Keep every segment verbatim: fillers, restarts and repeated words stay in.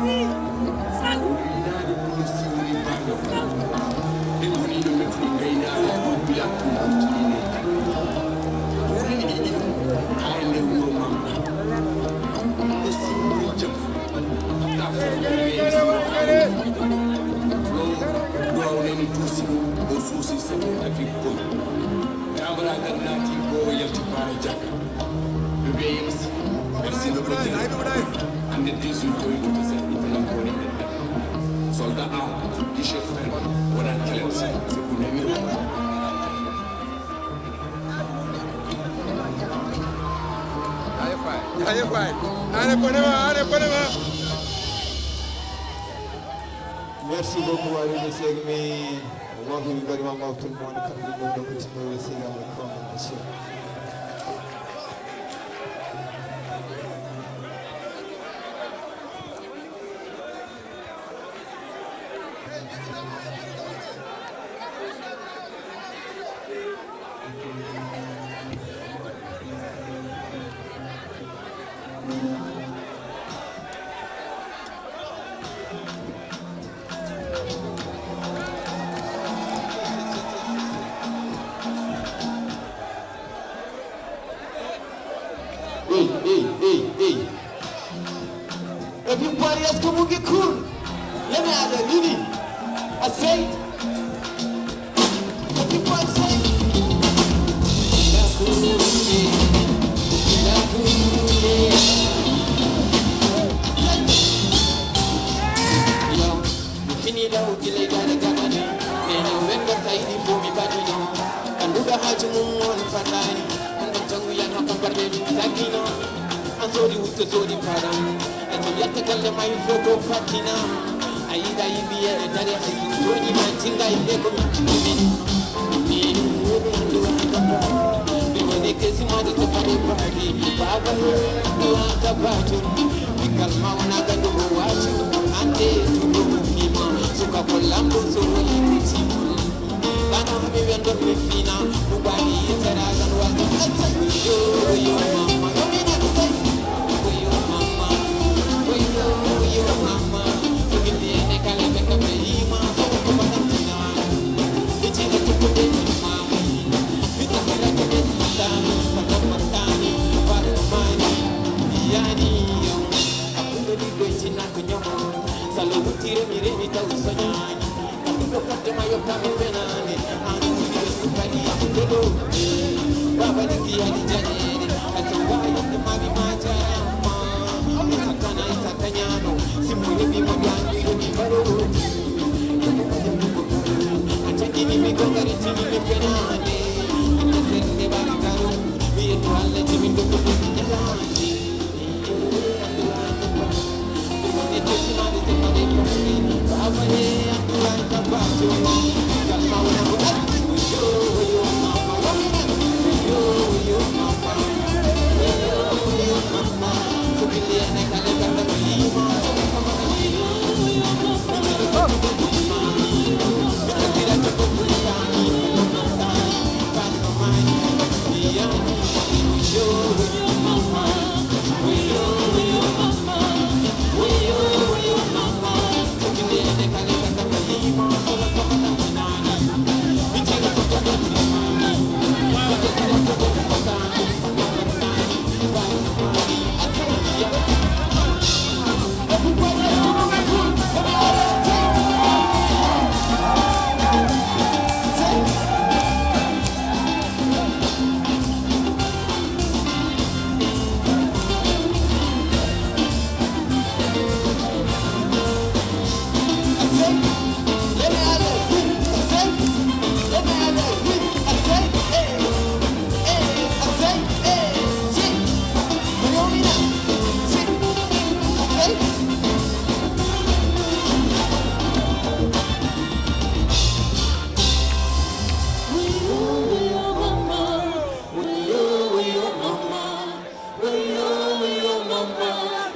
Sabu woni naade ɗum siwri baɗo. Ɓe ngoni no mettude ngaynaaka ɗum bila ɗum ɓurti ɗi ley hannde. Ɗum leyɗe ɗiɗo haa e nder wuro Mamɗa. Ɗum ɗo siwri jam. Ɗa fof ko ɓe siwri. Ɗo, ɗo awnani duusi o suusi sabu Afrik Kolo. Tabaraagal naati ko yalti Baara Jakka. Ɓe mbiya yimsi, merci le président. Hannde dix-huit ko yettude sen, ɓe nan ko woni nder ɗen. Soldat A, guichet fermé, wona kelet, c'est pour ne wira. Allez, fay. Allez, fay. Allez, bonema, allez, bonema. Merci beaucoup, Walid Segmi. Mawɓe ɓe mbaɗi ma mawɓe tun mawɗo kamɓe ɗo ɗo ko timmoyo seydi Amadou Fama Bachir. Hey, hey, hey, hey. Everybody else, come on, get cool. Let me add a Nini. I say, everybody say, yo, mi fini daw gila gana gamane. Nene wenda saydi fo mi badino. Anduga haji mum on fatani. Anda tangu ya no kambarde sakino. An sodi wutto sodi param. E to yetta galle ma il faut ko fatina. A yiɗa yiɓi e dari hay so joni ma tinga e ko min. Min woni andu an kamba. Mi woni kesi ma de to pare pare. Baba yo, andu an kamba. Bikal ma wana gandu ko waju. Ante tugo mo fima. Suka ko lambo so woni kutima. Bana mi wendo mi fina, ubani tera gan wata. Yo, yo, mama, yo, mi na say. Yo, mama, yo, yo, mama. So mi tiene kale me kame ima, so ko mata tina. Mi tiene tu ko de mama. Mi ta hira ko de mata, mata mata ni, para mani, yani yo. Akundo di go tina ko nyomo. Salo butire mi re mi ta usonyani. Kamɗo fotde ma yoftama fenaande. An usiɓe sukari am felo. Baba ɗiggi yaɗi jaɗeede. Aso wawi yonde maɓi ma jarama. Isa kana isa kañano. Simo heɓi mo ɗanɗi heɓi baroji. A jangini mi gongari tini mi fenaande. Ande sende ɓari karo. Wiyeto Allah jimi dogo dogo ñalaande.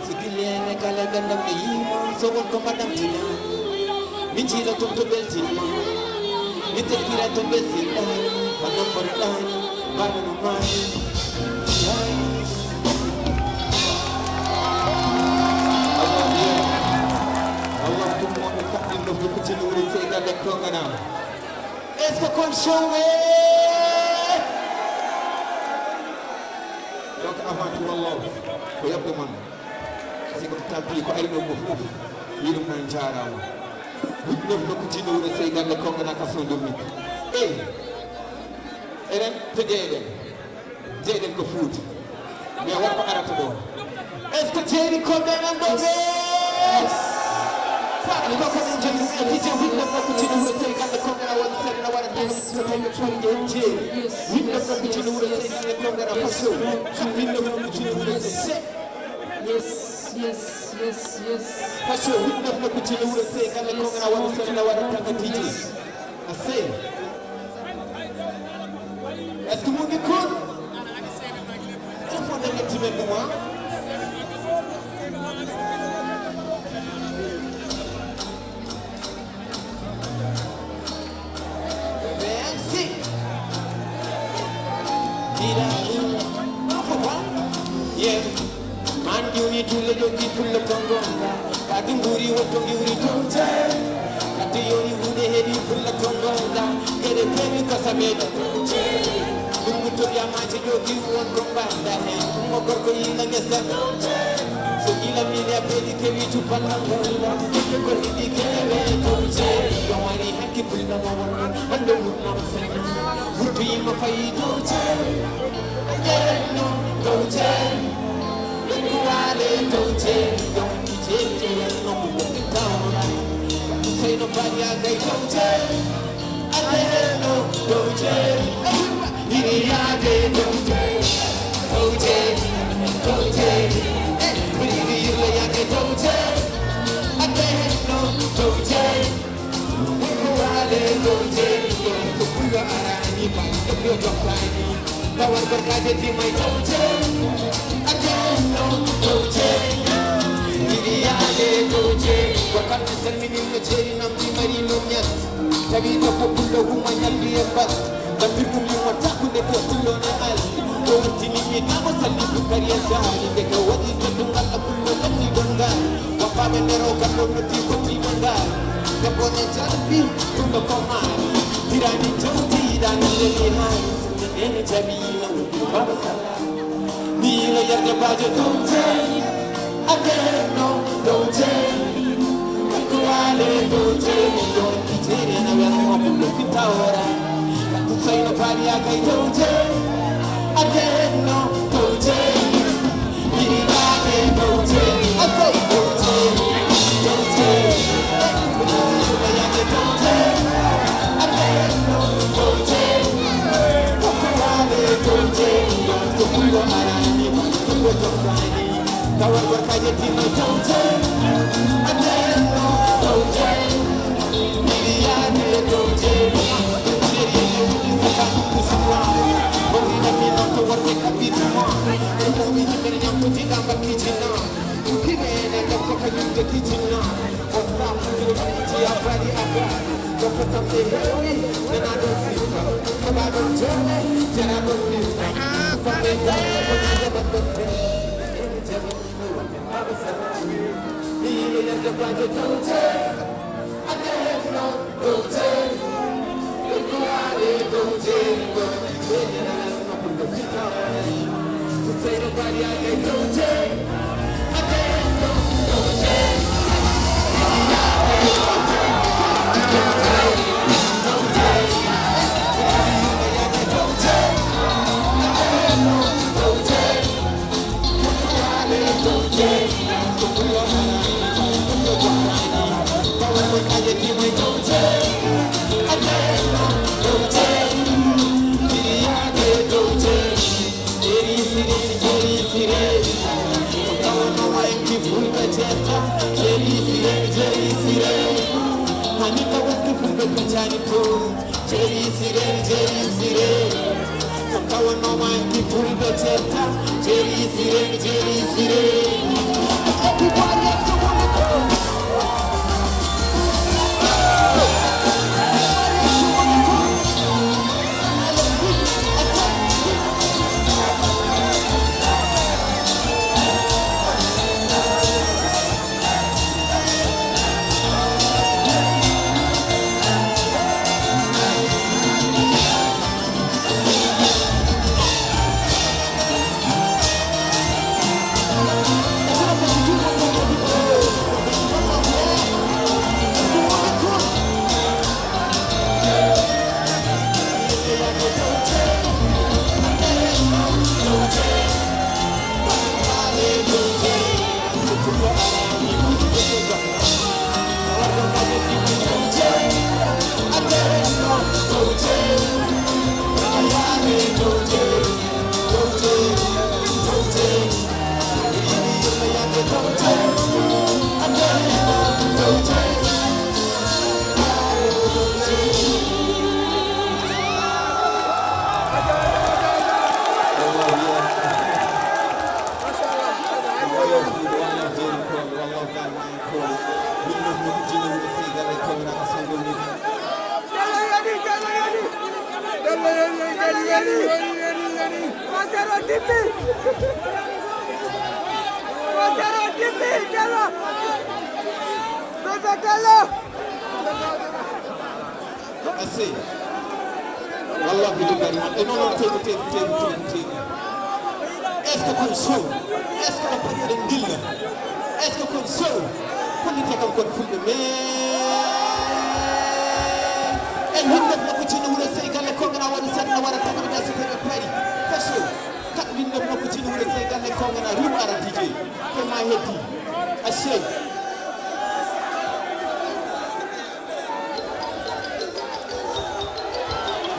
Sigilene kala gandam e yima, so won ko madam tina. Min jila tum to beltima. Min teskira to besinda. Fanam bordan. Barno mani. Ay. Allah, yeah. Kongana. Est-ce que kon show ɓe? Donc avant tout, wallah, ko yobde mon. Si ko tabbi ko ari ɗo ko fof. Yiɗum noon jaaraama. Huɗnof nokku tinno wuro sey galle Kongana ka son ɗum. Eyi. Enen to jeyɗen. Jeyɗen ko Fuuta. Mais won ko arata ɗo. Est-ce que jeeri ko ɓe nan ɗo ɓe? Faɗa ko ko min jogii e DJ Windows ko tino wuro sey galle Kongana won sey na wara tawi so tawi ko tori e jeeri. Windows ko tino wuro sey galle Kongana faso. Windows ko tino wuro sey. Yes, yes, yes, yes. Faso Windows ko tino wuro sey galle Kongana won sey na wara tawi ko DJ. A sey. Est-ce que mon ngi cool? Il faut de mettre même moi. Merci. Dira, faut voir. Yeah. Man joni tulle joggi fulla tongonga. Kadi mburi wotto ngiwri towte. Kadi yoni hude heɗi fulla tongonga. Kede kemi kasa meɗa towte. Ɗum to yamaji joggi won ko mbanda hen. Ɗum mo gorko yila ngesa towte. So yila mili a beɗi kewi tu palla ngula. Ko hiɗi kewe towte. Yo mari hakki fulla mo wonno. Hande wurno sena. Wurtu yima fayi towte. Ajayenno towte. Kuwale towte, yonki tete, no ko tawra. Sey no bariya kay towte. Ate no towte. Iriyade towte. Towte. Towte. Iriyade towte. Ate no towte. Tawar barkaje timay tawte. Ajanno tawte. Iriyaje tawte. Wakam salmini no jeri nam di mari no nyat. Tawi ko ko bulo huma nyaldi e bas. Tawi ko mi wata ko ne ko bulo na al. Ko wati mi mi kama salli bukari ya sahari. De ko wadi ko tungal bulo na mi dongal. Waɓɓaaɓe nder o kam ɗon noddi ko tiiɗo ngaari. Debbo ne jalbi, ɗum ɗo ko maari. Hirani jawdi, yiɗani leli haari. Nene jaɓi, no woni baba sala. Ni no yarde baajo dow jeeri. Ade no dow jeeri. Ko waale dow jeeri. Dow jeeri na wiyata ko ɗum ɗo fitta hoora. Kadi so ino faali yaa kay dow jeeri. Ade no dow jeeri. Jeri sire, jeri sire. Ko tawanno ma ki fulɓe cetta. Jeri sire, jeri sire. Everybody up to one accord. Jallo yani, Jallo yani. Jallo yani, yani, yani, yani, yani. Masero Dimbi. Masero Dimbi, Jallo. Bébé Jallo. Assez. Wallahi, ɗum mbaɗi ma. E non, non, teewu, teewu, teewu, teewu, teewu. Est-ce que kon sow? Est-ce que on paɗi eɗen ndilla? Est-ce que kon sow? Kollite kam kon fulɓe, mais en winndef nokku cine wuro sey galle ko ngana waɗi seeɗa na waɗa taɓa da site ɓe paɗi. Faso. Kat winndef nokku cine wuro sey galle ko ngana riw ara D J. Ko ma heddi. Assez.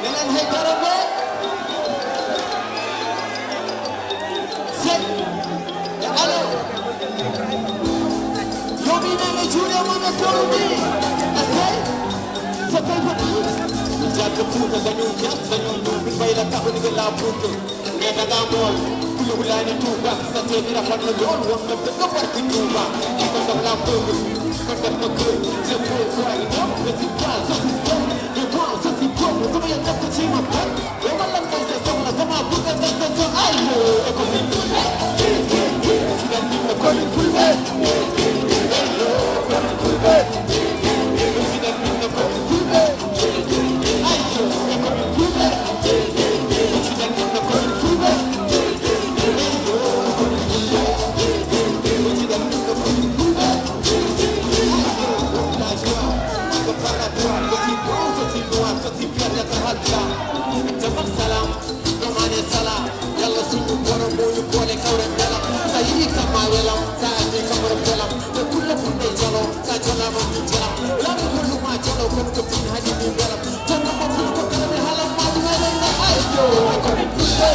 Nenen hay daro nde. Sey. E alo. Yomi nene juuɗe mon no sowni. A sey. So tawi ko ɗum. Jagga Fuuta dañum jam, dañum ɗum. Mi fayla kaɓani ko laabuɗo. Neɗɗaɗa mool, kulu hulaani tuuba, sa teɓira fanno dool, wonɓe ɓe ɗo warti tuuba. Ko kam la peuple, ko kam no kër, je peux voir, non, je suis pas, je suis bon, je vois, je suis bon, sama ya jabta cima bon. Yo wallan ɗan sa sama, sama buga ɗan sa so, ayo, e ko min fulɓe. Sigan min no ko min fulɓe. Ayo, ko min fulɓe. Sigan min no ko min fulɓe. Salam, ɗo mane sala, Yalla suñu borom moo ñu boole kaw rek belam, sa yiɗi kam ma welam, sa andi kam rek belam, te kulle bunde jalo, sa jolama mi jalam, lamu kullu ma jalo, kon ko tin hani mi belam, jalo ko ful ko kala mi halam ma dum ay na ay yo, ko min fulbe,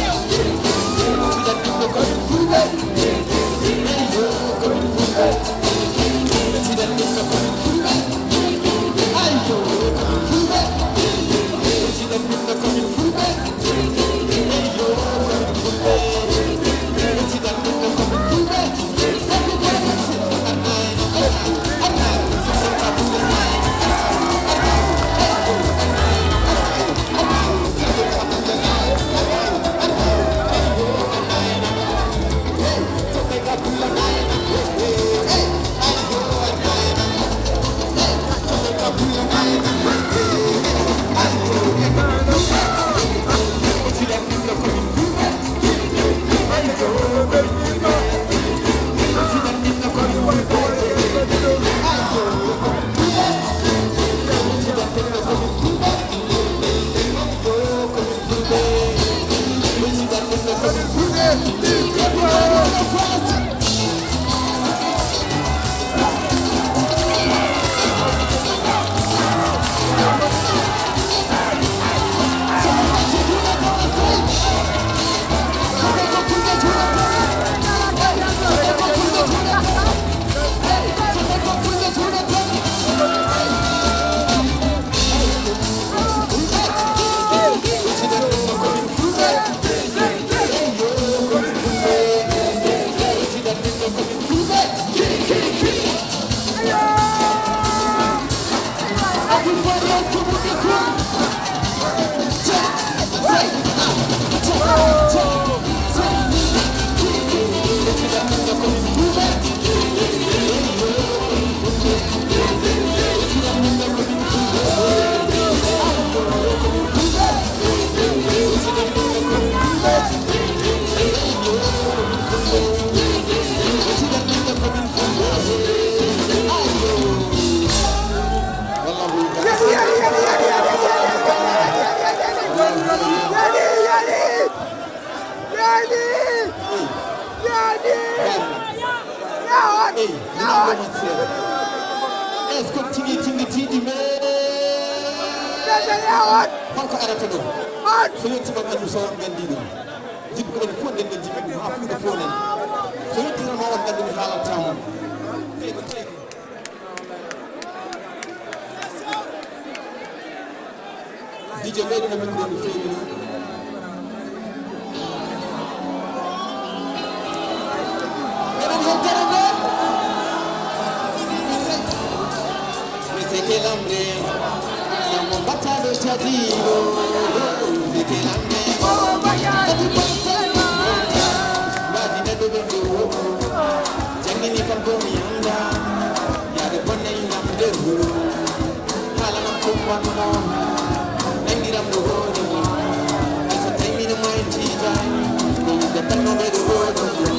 tidan ko ko min fulbe, ay yo, ko min fulbe, tidan ko ko min fulbe, ay yo, ko min fulbe, tidan ko ko min fulbe. Est-ce que tigi tigi tiiɗi me? Holko arata ɗo? So yettima ɓanndu so on nganndi ɗum. Jikku en fof nden nden jikku ɗum haa fuuɗa fof nani. So yettirama on nganndi mi haalantaa mon. Tawi ko tawi ko. D J ɓeyɗina micro no feewi ni. Eɗen heddere nde. Essaye. Essaye Telamre, yammo battalo jadiɗo, telamre. Kadi battalo, wadi neɗɗo ɓe ɓe womo. Jangini kam ko mi anda, yaade bonne inam nder wuro. Haala makko wanno, nangiram no hoore mum. Ay so tawi mino mayen tiidaani, ko yimɓe tan no ɓe ɗo hoore mum.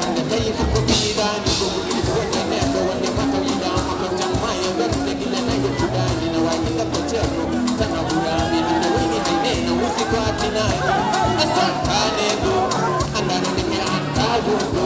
Hannde tawi fof ko ɓiɗaani, ko ɓuri bonde neɗɗo wonde makko yiɗaama ko jamma e ɓernde gila nayo fuɗaani. No waawi ɗaɓɓo ceerno tan a ɓuraani. Hannde woni hay neene wusi ko a tinaani. A santaane ɗo, anndaano nde mi anndaa ɗum ɗo.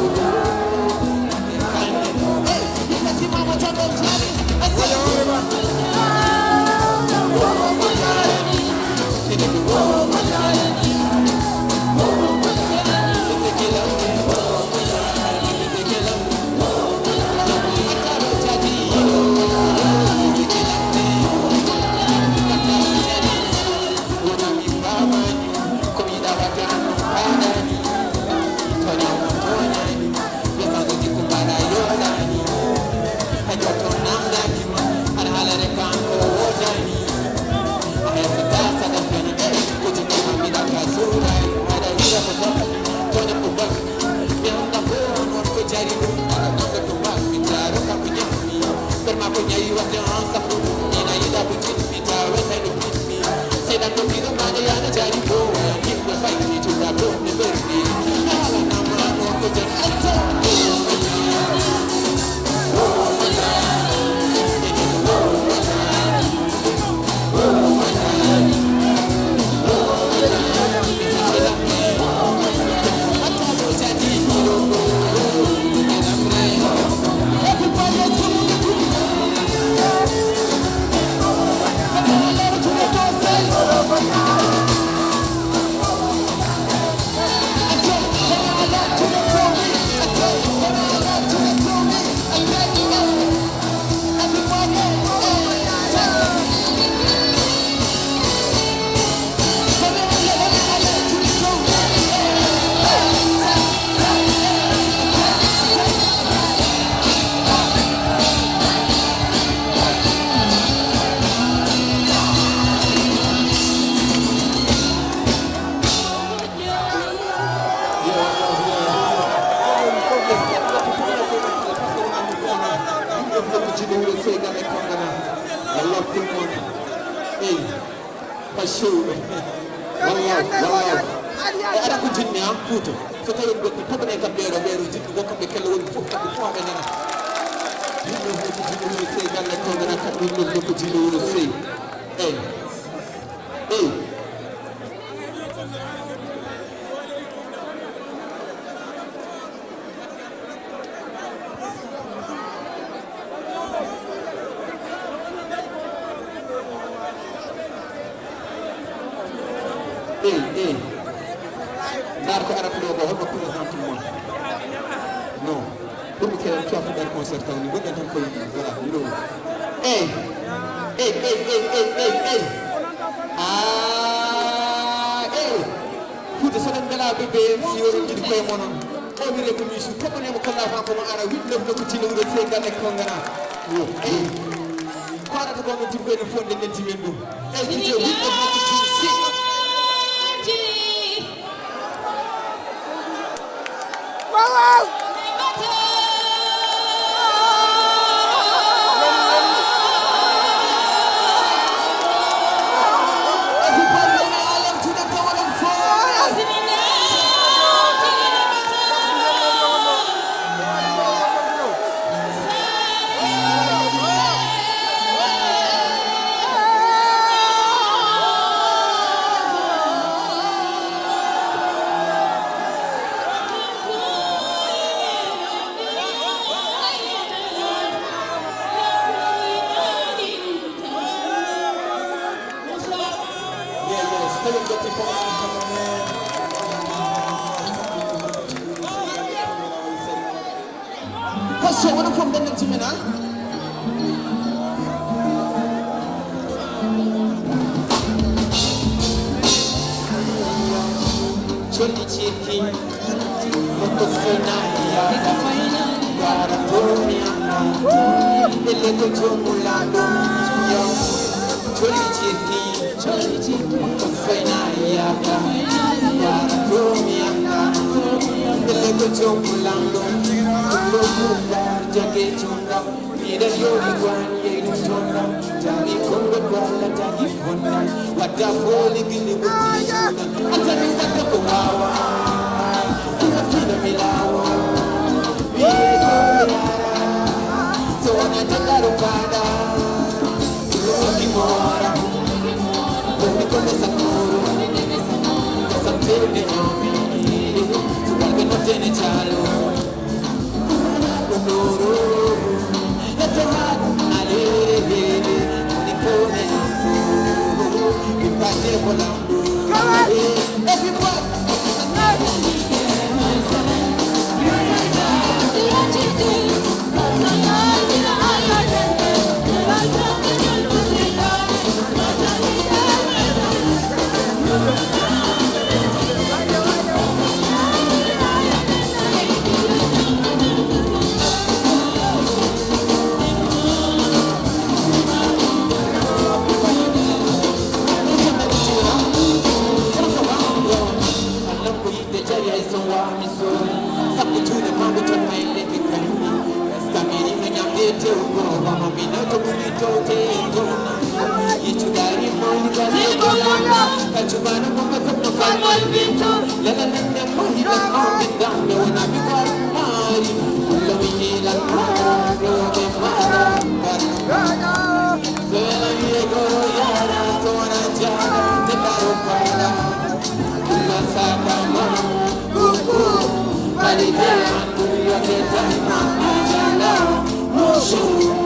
Hey, for sure. Wallahi, wallahi. E ara ko jinni, ha, Fuuta. So tawi en goɗɗi, pogane kam ɓeeɗo, ɓeeɗo jinni, ko kamɓe kella woni fof, kamɓe fof ɓe nana. Yimɓe fof ko jinni woni sey galle ko nana, kamɓe yimɓe fof ko jinni woni sey. Ey. Ey. Ey, ey. Ndaar ko arata ɗo ko, holno présentement? Non. Pour mi keɗen, tu as fait concert taw ni, gonɗen tan koye, voilà, miɗo. Ey. Ey, ey, ey, ey, ey, ey. Ah, ey. Fuuta, so ɗon mbelaa bébé, si oɗon njiɗi koye mon on. O wiyetee ko Miisu, ko ɗon emo kollaa tan ko mo ara, huit neuf neuf ko Djily Wuro Sey, galle ko ngana. Yo, ey. Ko arata ko, min timmi ko enen fof, nden nen timen ɗum. Ey, Djily, huit neuf neuf ko Djily Sey. Waaw, waaw. Faso, wona fof nden timina. Jolli ceeki, moto fenaya, gara tonya. Leko jomu lando, yo, choli chiki, choli chiki, fena yaka, yara komi yaka, leko jomu lando, jomu la, jake chunga, mida yori kwani yeru chunga, jari kongo kwala jari fonda, wata foli gini buti, atani wata kuwawa, kuna fina milawa. Everybody. Sappo juuɗe maɓɓe jonnay leke kayni. Kamiri no ñamde tew ko mama mi no to ɓuri towde e dow. Yiccudari mawni gari e dow. Kaccu bano mumɓe kono farmol bintu. Lala nande mahi la mawɓe damɓe wona mi war mari. Lo mi hila mara, lo mi mara. Bela mi e goro yara, so wana jara, te baro fara. Let me alert you to the door, me.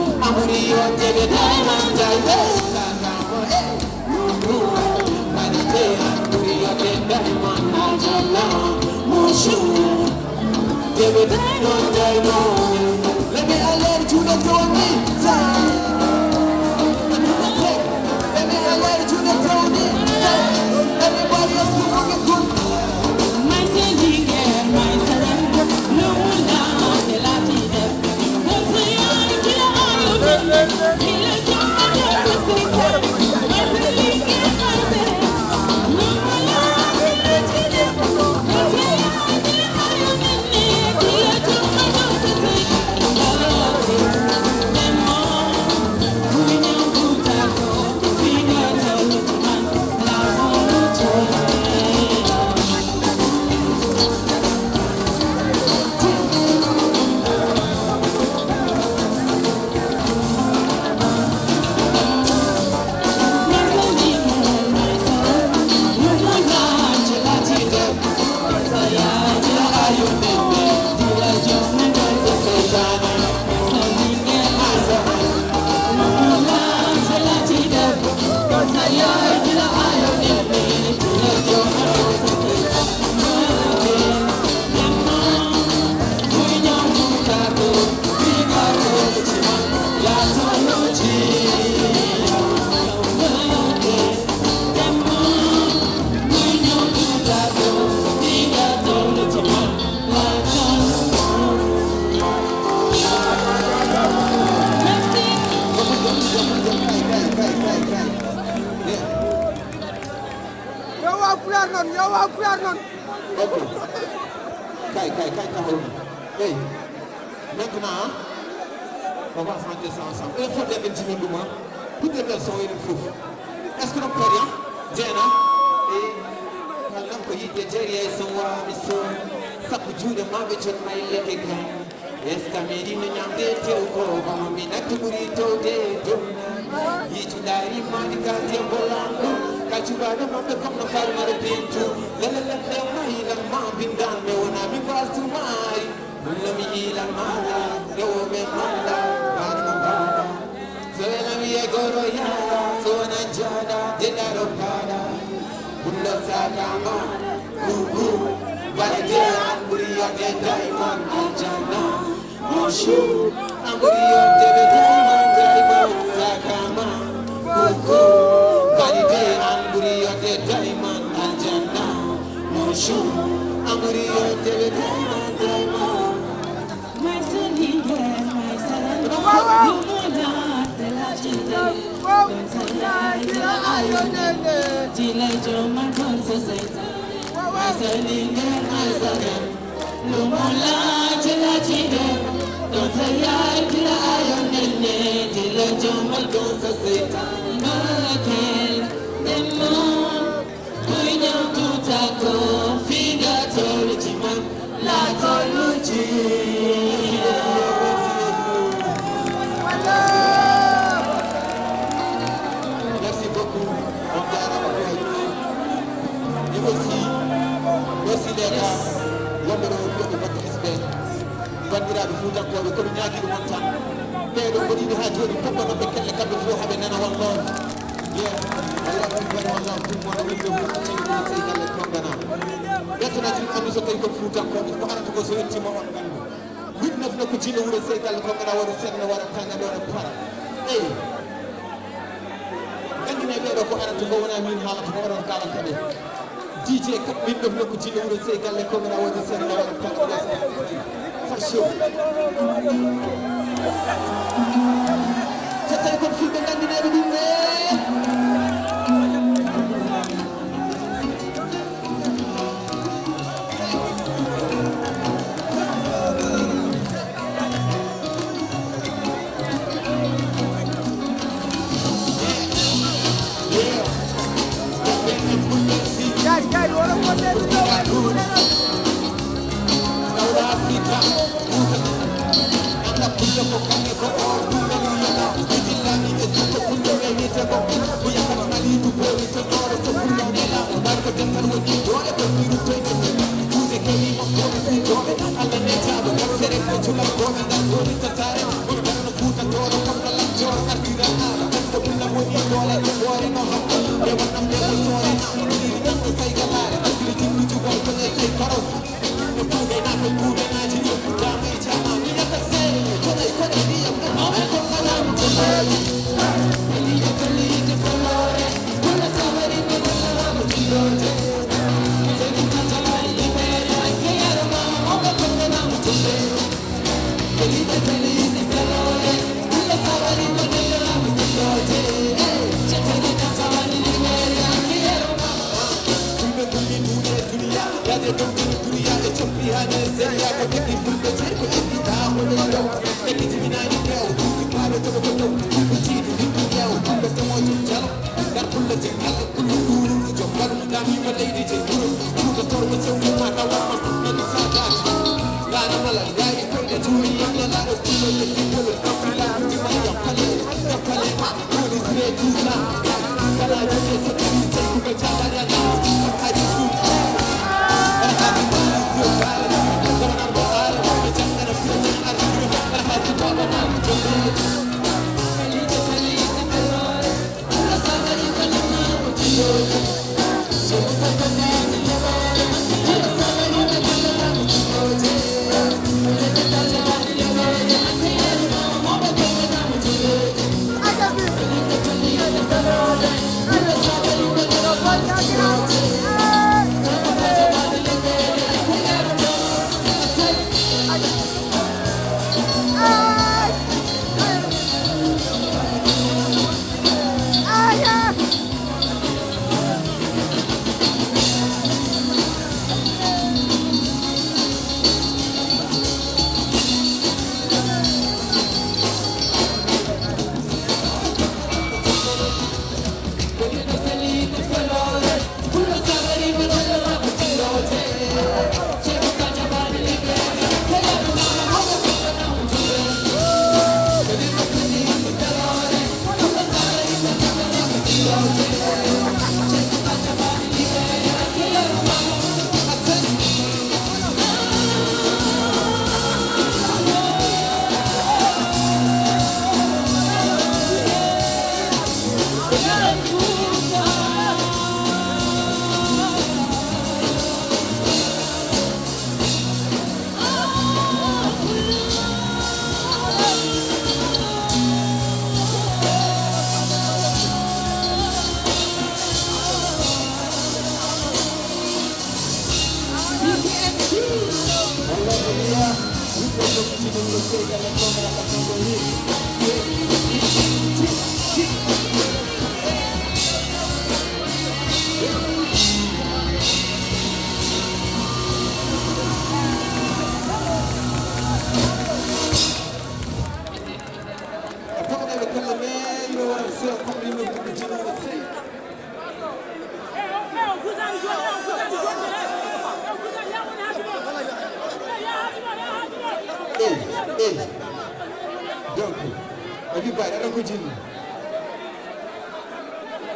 Let me alert you to the door, me. Everybody else, come on, come on. Yo waaw pulaar noon, yo waaw pulaar noon. Ok. Kay, kay, kay, taxaw na. Hey. Maintenant, on va chanter ça ensemble. Il faut des instruments, toutes les personnes, il faut. Est-ce que l'on peut rien? Jenna. Eh. Kala ko yiɗde jari ay son wami son. Sappo juuɗe maɓɓe jonnay leke kan. Eskameri no ñamde tew ko, kono mi natti ɓuri towde e dow. Yiitu ndaari maadi ka tembo lamɗo. Ka cubaɗo maɓɓe comme no farmare pintu. Lele lele mayi lan ma bindan me wona mi fastu mayi. Lo mi yilan mala, rewo men mala, bani mo bala. So ena wiye goro yara, so wona jada, de daro pada. Pullo sakama, kuku, balade an ɓuri yodde diamond aljanna. Mushu, an ɓuri yodde ɓe diamond, diamond sakama. Kuku, balade an ɓuri yodde diamond aljanna. Mushu, an ɓuri yodde ɓe diamond, diamond. My son, he get my son. Wow, wow. Merci beaucoup. On jaaraama ko waɗi. Et aussi, merci les gars. Wonɓe ɗo fiyooɓe baɗɗo S B N. Banndiraaɓe Fuutankooɓe, ko mi ñaagiiɗo mon tan. Ɓee ɗo mboɗiiɓe haa jooni, fof ko noon ɓe kelle kamɓe fof haɓe nana wallaahi. Yeah, I love you very much. Ɗum wona wonde fof ɓe kelle ɗo sey galle Kongana. Ɓettanaaji ɗum anndi so tawi ko Fuutankooɓe, ko arata ko so yettiima on anndu. Witness no ko jinno wuro sey galle Kongana woni senno wara kaña ɗo no para. Eyi. Gandine ɓeɗo ko arata ko wona min haalata ko onon kalata ɓe. D J Kap min ɗofno ko jinno wuro sey galle Kongana woni senno wara kaña ɗo. Fashion. So tawi kon fulɓe gandineɓe ɗum ɓe. Eyi, eyi. Donc, o wi mbaɗi aɗa ko jinni.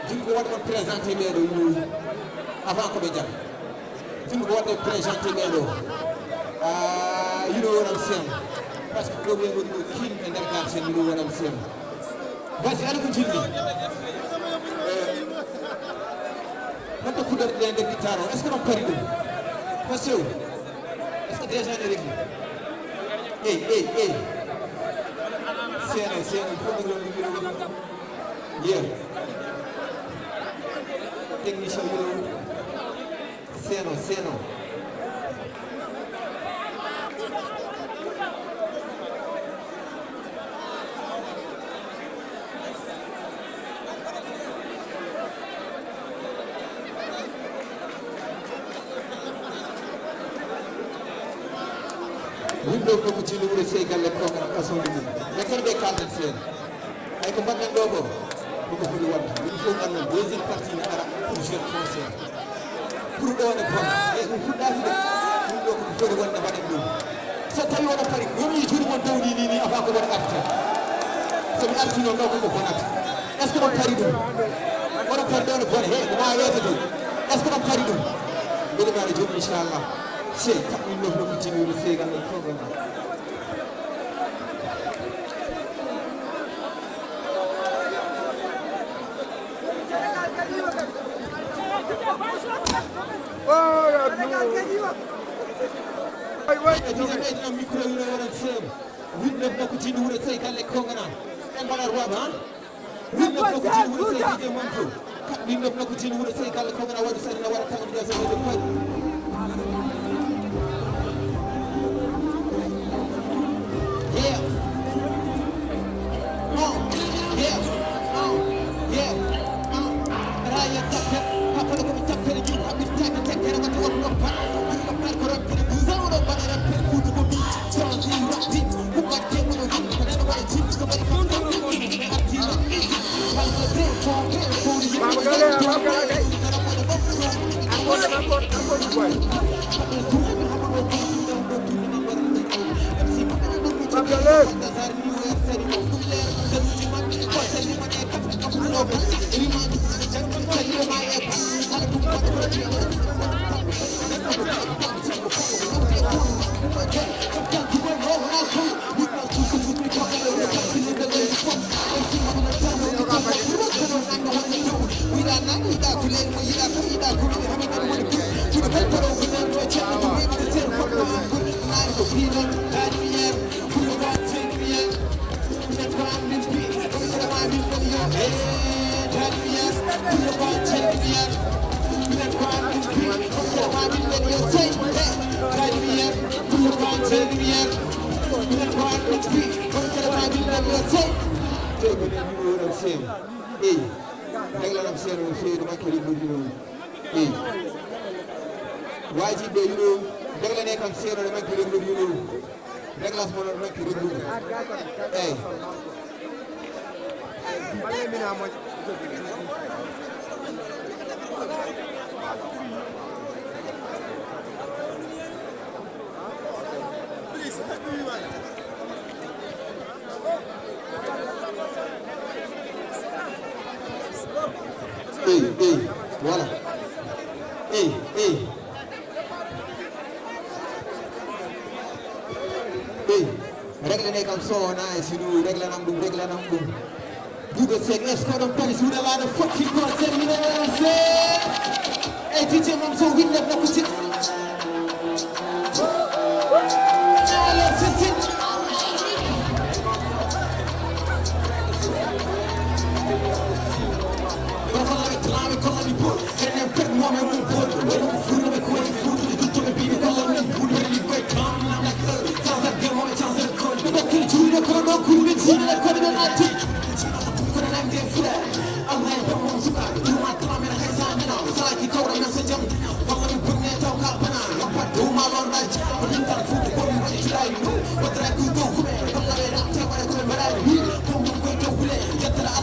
Jinni ko waɗa présenté ɓeɗo yimɓe avant ko ɓe jara. Jinni ko waɗa présenté ɓeɗo. Ah, you know what I'm saying. Parce que ɗo ɓe woni ɗo king e nder garsen, you know what I'm saying. Vas-y, aɗa ko jinni. Eh, Holto fuɗɗorde nde nder guitare o? Est-ce que ɗon pari ɗum? Ko sew. Est-ce que déjà ne régli? Ey, ey, ey. Seeɗa, seeɗa, il faut que ɗum. Yeah. Technicien yo. Seeɗa, seeɗa. Window ko ko jilli wuro sey galle ko kala façon de. Mais kadi ɓe kalden seeɗa. Ay ko mbaɗɗen ɗo ko, ko ko foti waɗde. Min fof nganndan deuxième partie ne ara pour jeune français. Pour ɗo ne bona. E ɗum fuɗɗaaki de. Ɗum ɗo ko ko foti wonde mbaɗen ɗum. So tawi oɗon pari, womi juuɗe mon dow ni, ni, ni, avant ko ɗon arta. So mi arti noon ɗo ko ko bonata. Est-ce que ɗon pari ɗum? Oɗon pari ɗo ne bona. He, ko ma weeto de. Est-ce que ɗon pari ɗum? Mbeɗa maare jooni, inchallah. Sey, taɓɓin ɗo ko jimi wuro sey nganndan ko gona. Ay, way. E dina ɓeydi noon micro yi no waɗan seeɗa. Window ko ko jini wuro sey galle ko ngana. En mbaɗa roi ba. Window ko ko jini wuro sey galle ko ngana. Window ko ko jini wuro sey galle ko ngana. Waɗi sani na waɗa tawo ndiya sey ko. Yeah. Eyi, daglanam seeɗa no feewi no makki reglude ɗum. Eyi. Wajiɓe yuɗo daglane kam seeɗa no makki reglude ɗum. Réglage mo noon rek reglude. Eyi. Eyi, eyi, voilà. Eyi, eyi. Eyi, regle ne kam so wona e sinu, reglanam ɗum, reglanam ɗum. Duuɓe sek, est-ce que oɗon pari suuɗa laaɗo foti ko sek, mi ɗo se. Eyi, D J Mom so winndata ko sik. Allo, c'est sik.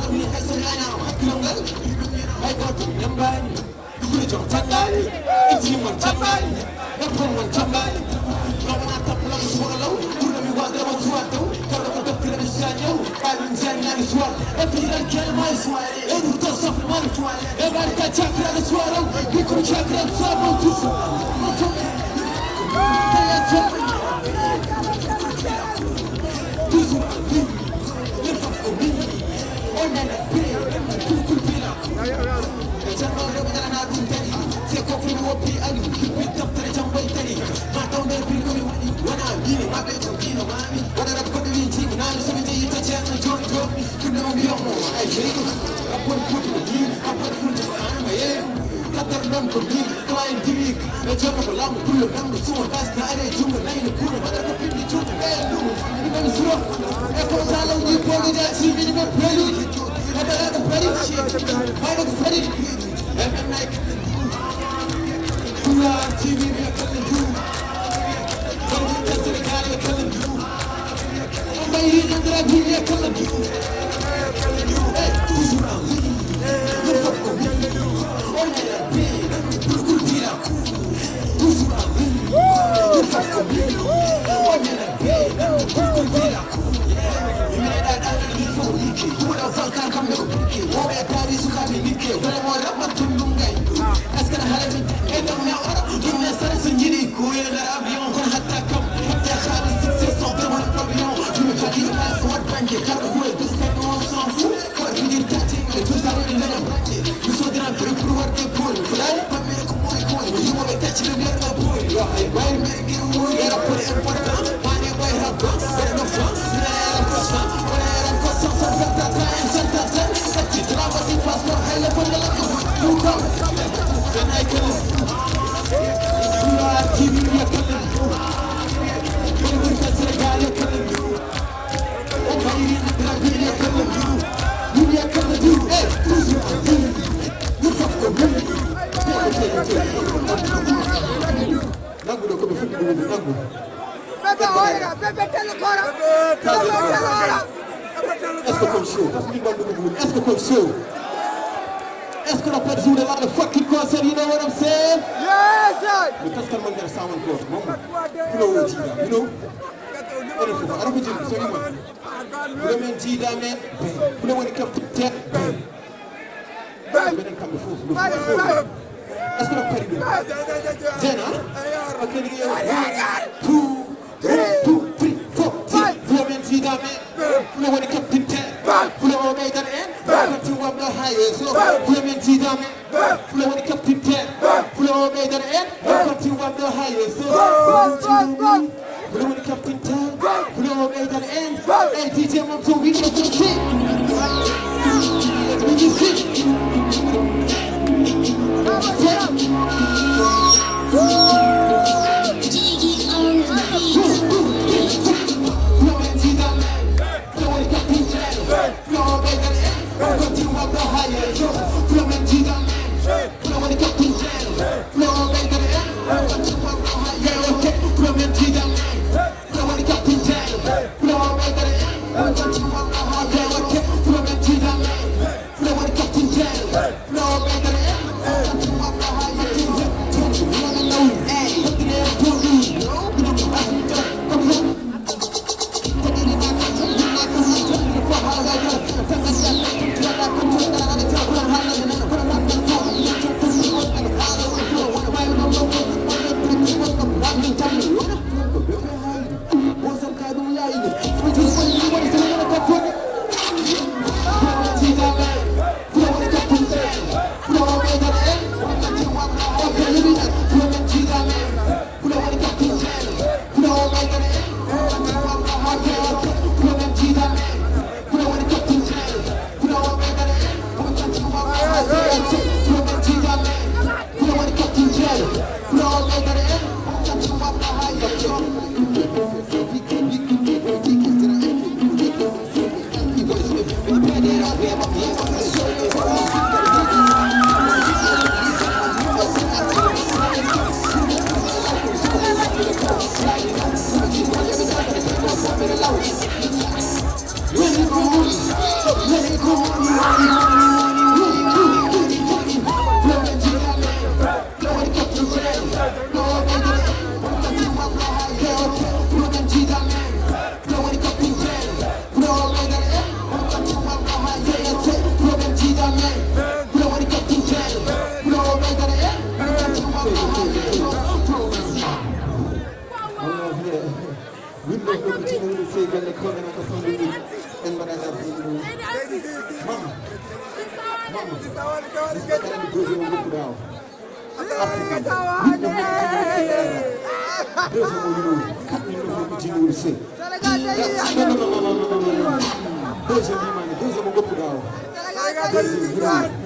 Hay so ñaanaama hakkilal ngal, hay gooto ñambaani. Dugude jom janngaani, injii mon janngaani, nafoore mon janngaani. Ɗo wonaa tappulam suwaa law, ɓurɗo mi waɗde mo suwaa taw. Garɗo ko deftere mi suwaa ñaw, ɓaawi mi janngaani suwaa. E fiiral kelma e suwaa, e ɗum to sofre mari suwaa. E mari ka cakra e suwaa raw, mi ko cakra suwaa mo tusu. Toujours en vie, ñun fof ko min. On est la paix, tout, tout, tout, là. E janngo rewɓe ngalana ɗum dari. C'est ko fini woppi ali, hippi deftere janngo e dari. Ma taw nder biri ko mi waɗi, wona wini maɓɓe ko dino mami. Wona rab goɗɗo min jimi nami, so mi jeyi to ceerno joni joni. Fulɓe o mbiyamo ay jeyɗo. Rapport Fouta ko ni, rapport Fouta ko an ma yeeru. Kaddar ɗon ko ni, client diri. E jono ko lamu pullo ɗanɗo suwa gas na are jungo nayno kuno. Waɗa ko pinɗi cuuɗi ɓe ɗum. Ɗum suro. E ko talo ni polo ja sivini ɓe pelu. E tala ko fari. Mayno ko fari. Pula T V ɓe kala du. Wonde ka Sénégal ɓe kala du. On mbayri nandira bi ɓe kala du. Hey, toujours en vie. Yo fof ko min. On est la paix. Pour, pour, pour la cour. Toujours en vie. Yo fof ko min. On est la paix. Pour, pour, pour la cour. Nagguɗo ko ɓe fuɗɗi ɗum nagguɗo. Bébé hoyra, bébé tel kora. Bébé tel kora. Est-ce que kon show? Parce que min mbaɗi ɗum. Est-ce que kon show? Est-ce que no pati jouer la le fucking concert? You know what I'm saying? Yes, sir. Mi taskal man ngara sawan ko. Mom. Flow jiga, you know. Ene fufa ara ko jindi so yima. Fulo men jiida men. Fulo woni kafti tet. Mbeɗen kamɓe fof. Est-ce que no pari ɗum? Jena. Ok, ligge. One, two, one, two, three, four, five. Fulo men jiida men. Fulo woni kafti tet. Fulo o ɓeydan en. Kafti wamɗo ha yeeso. Fulo men jiida men. Fulo woni kaftin teen. Fulo o ɓeydan en. Kaftin wamɗo ha yeeso. Fulo woni kaftin teen. Fulo o ɓeydan en. Ey, D J Mom so winde ko si. Winde si. Fulo woni kaftin teen. Fulo o ɓeydan en. Kaftin wamɗo ha yeeso. Fulo men jiidan en. Deuxième o goppuɗaa o. Artu kam. Winno mo. Deuxième o winno. Kaɓɓinno ko jinnuuri sey. Deuxième wimaani, deuxième o goppuɗaa o. Deuxième winno.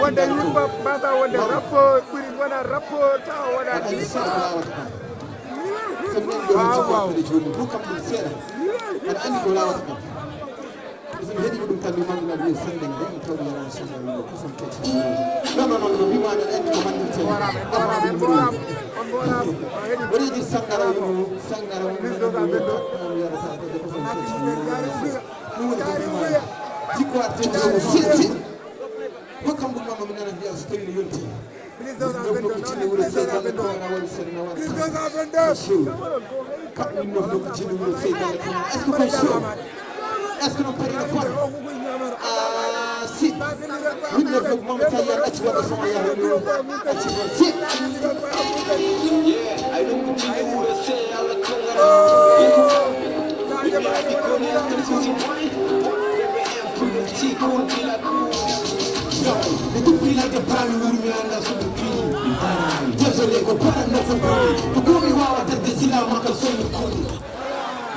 Wonde yimɓe mbasa wonde rappo ɓuri wona rappo tawa wona. Aɗa anndi seeɗa ko laawata kam. So minen ɗo min jogoo fedde joomum, rokkam ɗum seeɗa. Aɗa anndi ko laawata kam. So mi heɗii ko ɗum tan, mi mannginat wiye sennde nde, mi tawde yarani sennde nde, kosam kecce. Non, non, non, non, mi maani aɗa anndi ko mannginten. Amma ɗum ɗum. Waɗi sangara wuro, sangara wuro, mi yarata kosam kecce. Ɗum woni ko mi maani. Jikko arde mi ɗo mo setti. Hokkam ɗum mamma mi nana mbiya so tawi no yonti. Winnof nokku jinni wuro sey galle ko wona waɗi sori no waɗi. Show. Kaɓɓin nof nokku jinni wuro sey galle ko wona. Est-ce que ko show? Est-ce que no pari no pari? Ah, si. Winnof nokku mamma sa yar acci waɗa sama yar woni o. Acci won si. Yeah, I don't continue wuro sey ala kongara. Baby, I be calling, I'm still boy. Baby, I'm pretty cool, be like cool. Yo, mi tuppii ladde paami wuro mi anndaa so mi piini. Désolé ko paran no fo boni. Ko komi wawa darde sila makka so mi koni.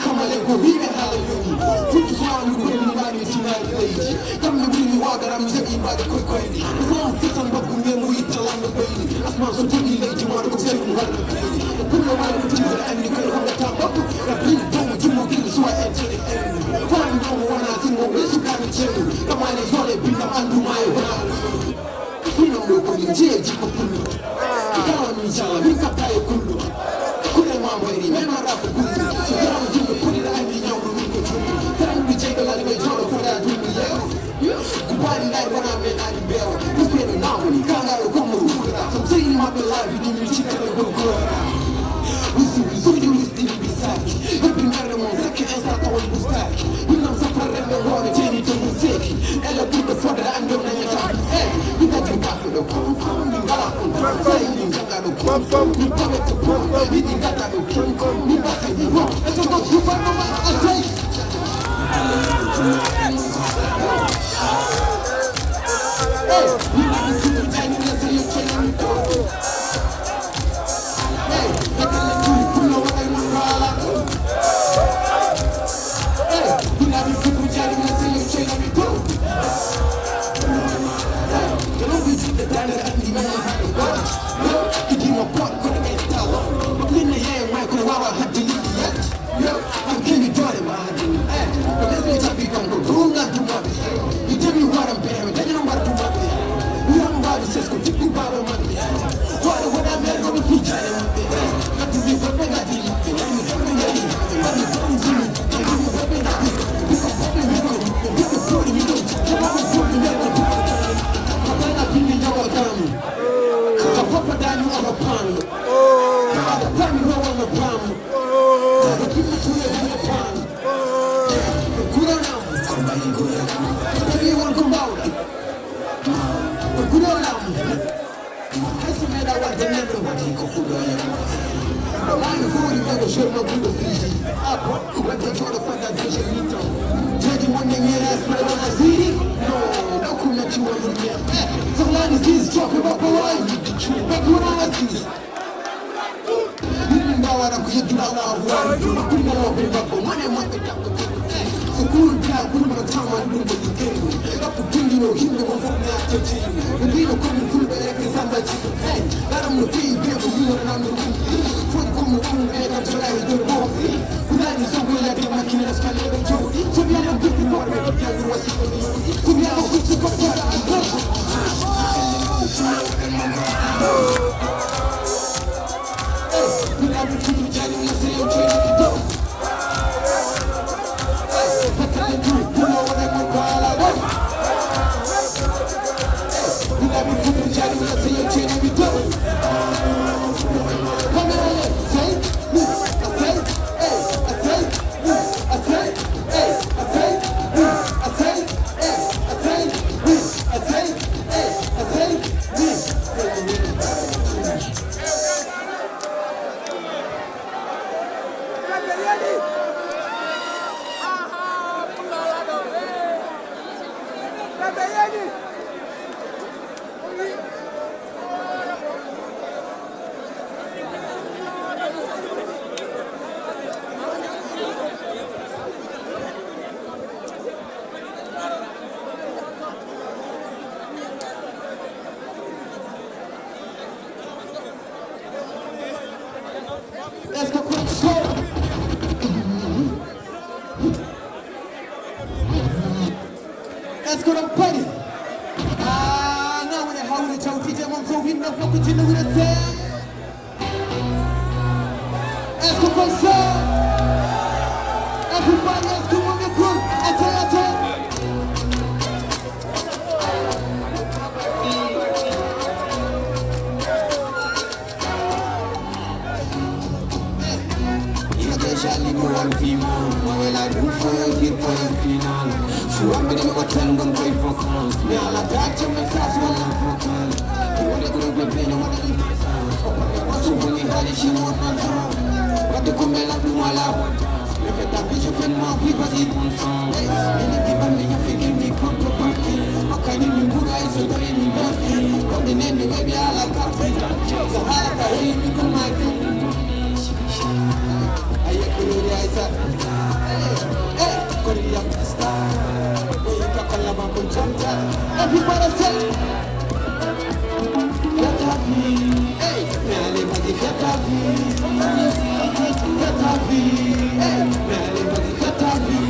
Kamale ko wiɓe haala yoni. Futti fami ko mi mami tinari leydi. Kamɓe woni wagaram jaɓi mbaɗe koye koyɗi. Ko on fitan mbaggu men mo yitta lamɗo ɓeydi. Asman so tigi leydi wano ko ceeɗum waɗa ɓeydi. Ko pullo wano ko tigi wala anndi koye hollata mbaggu. Rabbi bomo jummo giri suwa en ceɗe en. Fami nomo wona simmo ɓe sukami ceeɗu. Kamale yole bindam andu mayo wona. Fino mo ko ni jeeji ko pullo. Kala mi jala min ka tayo kullo. Kure ma mo ri men ma rap kullo. So yawo jummo kuri da anndi nyawdo min ko jummo. Tan mi jeyɗo lali may jolo fada dumbo yewo. Kubali ngai wana men ani bewo. Kuspeno na woni kanga yo komo rura. So sey ma be live ni mi chika ko ko. Est-ce que ko so? Est-ce que oɗon paari? Ah, na woni hawre jawtije mon fof winno fof ko jinno wuro se. Est-ce que ko so? Everybody, est-ce que mon micro? Attends, attends. Yo déjà liggowol fimo mo wela ɗum foyodir koye final. Suwamɓe ɗen hotel ngon koye vacance. Mi ala date message wala vocal. Wala groupe ɓe no waɗa image. Wasu woni hali si wonnan. Wadde ko mbela ɗum ala wonta. Everybody say, fais ta vie, hey, mais allez, vas-y, fais ta vie. Fais ta vie, hey, mais allez, vas-y, fais ta vie.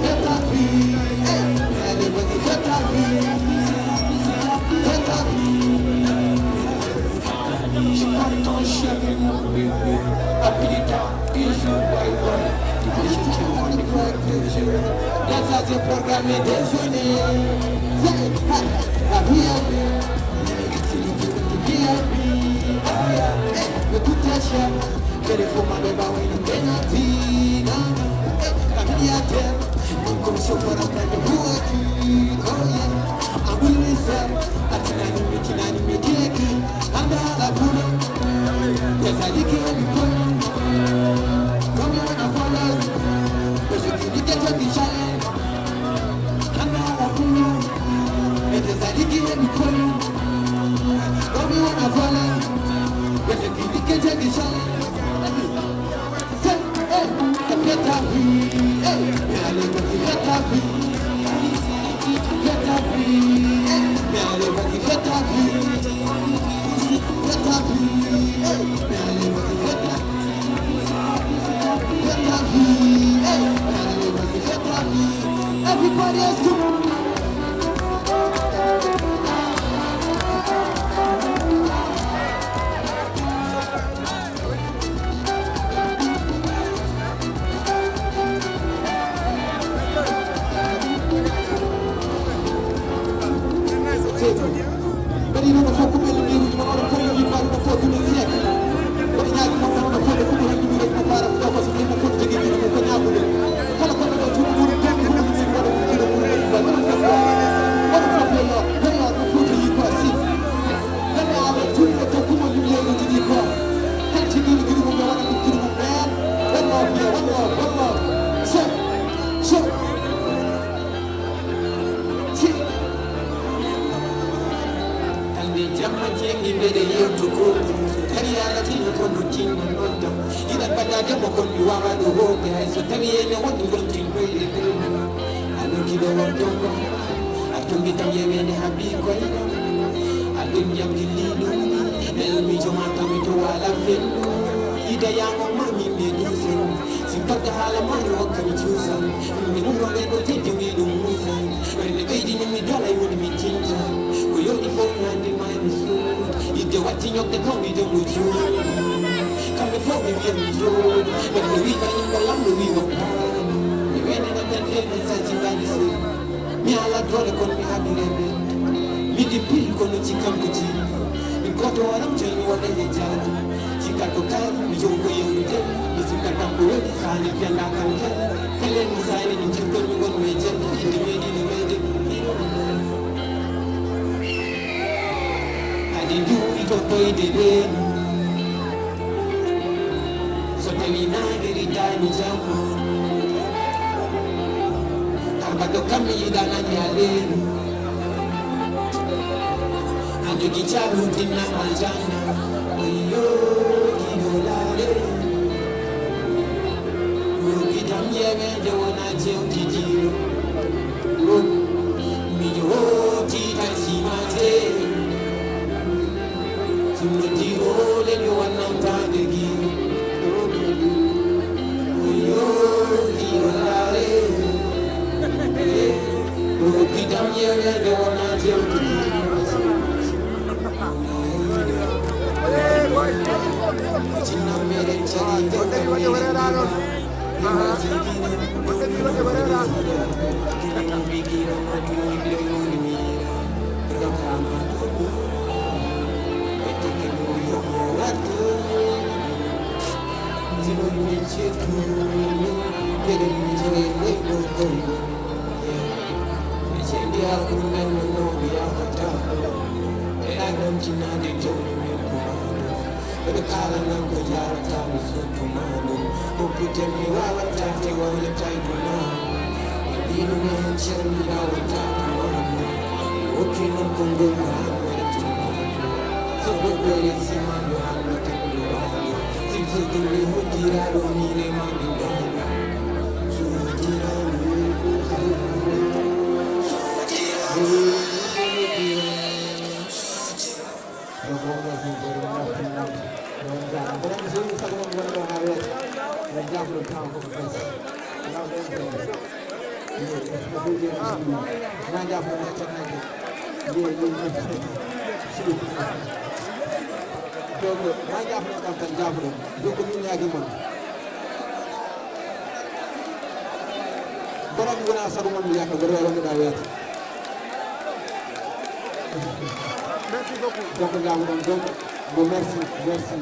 Fais ta vie, hey, mais allez, vas-y, fais ta vie. Fais ta vie. Je prends ton chemin, mon bébé. Appelis-toi. That's as a program, désolé. La vie est belle. Hey, le tout est cher. Téléphone, ma bébé, oui, nous, penalty. Hey, la vie est belle. Comme chauffeur en train de vous. Oh yeah. I'm really sad. Atinani, mitinani, miteki. Andala, Everybody else, come on. Mbaɗi noon fof ko ɓelle miiruji mon, oɗon fof yogii mbaɗi ɗo fof tunu siek. Mbaɗi ñaagi mon tan oɗon fof ɗo kuɓo hannde miiruji mo paara ɗo ko so tawi mo fof jogii jiɗo mum ko ñaagude. Kala ko ɗo cuuɗi mum, jogii mum, jogii waɗa ɗum jiɗo mum, jogii waɗa ɗum fof. Oɗon fof yo yo, yo, yo, ko Fuuta yii ko si. Nande Allah cuuɗi ɗo tokkumo lumière uji ɗi ko. Tan jogii jiɗo mum, yo waɗa ɗum jiɗo mum, ɓeen. One love, yeah, one love, one love. So, so. Hande jamma jengi mbeɗe yewto ko so tawi ala tino ko nottinno nodda. Iɗan mbaɗa demo kon mi wawa ɗo hoode hay so tawi ene woni ngontin koyɗe koyɗe. Ano kiɗo won tongo a tongi tam yewede ha bi koyɗo. A ɗum jam gilli ɗum bel mi joma kam to wala fendu. Ida yango ma min de dusen. Si fadda haala ma yo hokkami cuusal. Ɗum ɓe ɗum ɗo ɓe ko teddi wi ɗum muusa. Ɓernde ɓeydini mi dola e woni mi tinta. Ko yowɗi fof nandi ma mi suud. Yidde watti ñokde kam mi jom mi cuud. Kamɓe fof ɓe mbiyan mi jood. Ɓernde wi ɓayin ko lamɗo wi wokkaani. Mi weynana tan feeɓi saji mbaɗi sey. Mi ala doole kono mi haɓi rewɓe. Miɗi pil kono ci kanko ci. Mi goto waram joyi mi waɗa e jaani. Ci kanko kay mi jow ko yewnude. Mi sikka kanko woni saani fiyanda kan kala. Kelen mi saani ɗum jikkoy mi gon mi jande. Inde meɗi no weyde. Adi duuɓi to koyde reenu. So tawi naange ritaani jamma. Arbaɗo kam mi yiɗanani a leenu. A jogi caabi huddinama aljanna. Oyo giɗo laale. Rokkitam yewede wona jewtidiɗo. Mijo hoti tan simaje. Sunnoti ole mi wannam tadegi. Oyo giɗo laale. Rokkitam yewede wona jewtidiɗo. Cinnam meɗen cagi jewte meɗen. Ɓe kaalanan ko jaarata mi sottu ma ɗum. Ɓogguten mi wawata te wawle tayduna. Ɓe mbino mi heen ceerno mi wawata ɗum. Mi hokki noon konngol ko hannde rewtuma. So goɗɗo resima mi hannde tanɗo waalo. Sibso jolli hoddiraaɗo mi rema mi daalo. Sodiraano. Sodiraano. Sodiraano. Yo Boy Niang, Boy Niang, Boy Niang. Yo on jaaraama. Mboɗo anndi so woni sago mon wonde ɗo haa weeta. Yo jaafuɗo tawa ko ko fees. Law ɗen ko. Yo, yo, yo, yo, yo. Na jaafuɗo ma tan hay. Yo, yo, yo. Sidi. Yo, yo. Na jaafuɗo kam tan jaafuɗo. Yo ko min ñaagi mon. Borom wona sago mon mi yakka, borom wonde ɗa weeta. Merci beaucoup. Donc, jaafuɗon, donc, bon, merci, merci.